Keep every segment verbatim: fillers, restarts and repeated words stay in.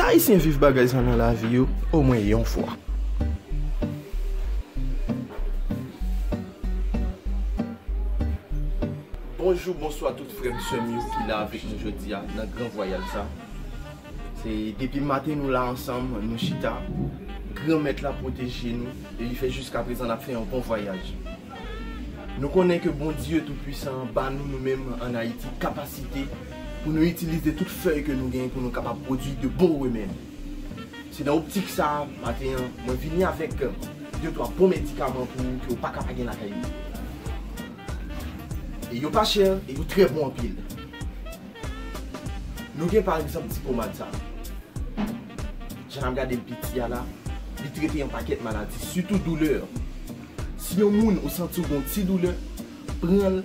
Ayisyen viv bagay sa nan lavi yo omwen yon fwa. Bonjou, bonswa tout frè m, sè m yo ki la avèk nou jodi a nan gran vwayaj sa. Se depi maten nou la ansanm, nou chita. Granmèt la pwoteje nou e li fè jiskaprezan n ap fè yon bon vwayaj. Nou konnen ke Bondye Toupwisan an ba nou, nou menm ann Ayiti, kapasite pou nou itilize tout fèy ke nou genyen pou nou kapab pwodui de bon remèd. Se nan optik sa a, maten an, mwen vini avèk de twa bon medikaman pou ou ke w pa ka pa gen lakay ou. E yo pa chè, e yo trè bon anpil. Nou gen pa egzanp ti pomad sa. Jan n ap gade l piti a la, li trete yon pakèt maladi, sitou doulè. Si yon moun ou santi w gen yon ti doulè, pran l,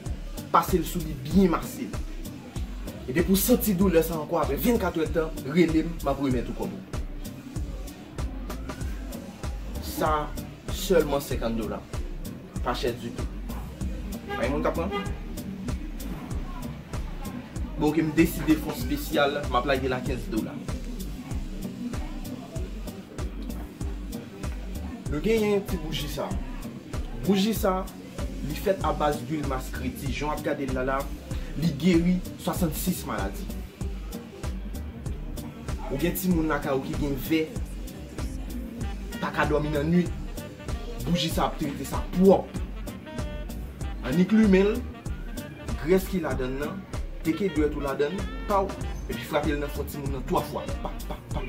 pase l sou li byen mase l. E depi w santi doulè sa ankò apre vennkat èdtan, rele m, m ap remèt ou kòb ou. Sa sèlman senkant dola. Pa chè ditou. Pa gen moun k ap pran? Bon, oke, m deside fè yon espesyal, m ap lage l a kenz dola. Nou genyen ti bouji sa. Bouji sa, li fèt a baz lwil maskreti. Jan w ap gade l la la, li geri swasannsis maladi. Ou gen timoun lakay ou ki gen vè, pa ka dòmi nan nwit, bouji sa ap trete sa pwòp. Annik limen l, grès ki ladann nan, teke dwèt ou ladann, paw, epi frape l nan fwon timoun nan twa fwa. Pa, pa, pa.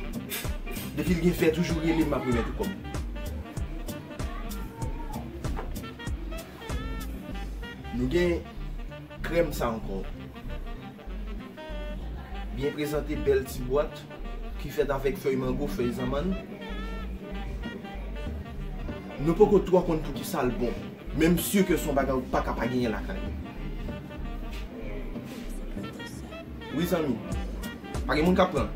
Depi l gen vè, toujou rele m, m ap remèt ou kòb. Nou gen krèm sa ankò. Byen prezante, bèl ti bwat ki fèt avèk fèy mango, fèy zanmann. Nou poko twò konn poukisa l bon, men m si ke se yon bagay ou pa ka pa genyen lakay ou. Wi, zanmi. Pa gen moun k ap pran.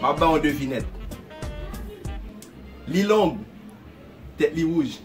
M ap ba w yon devinèt. Li long, tèt li wouj.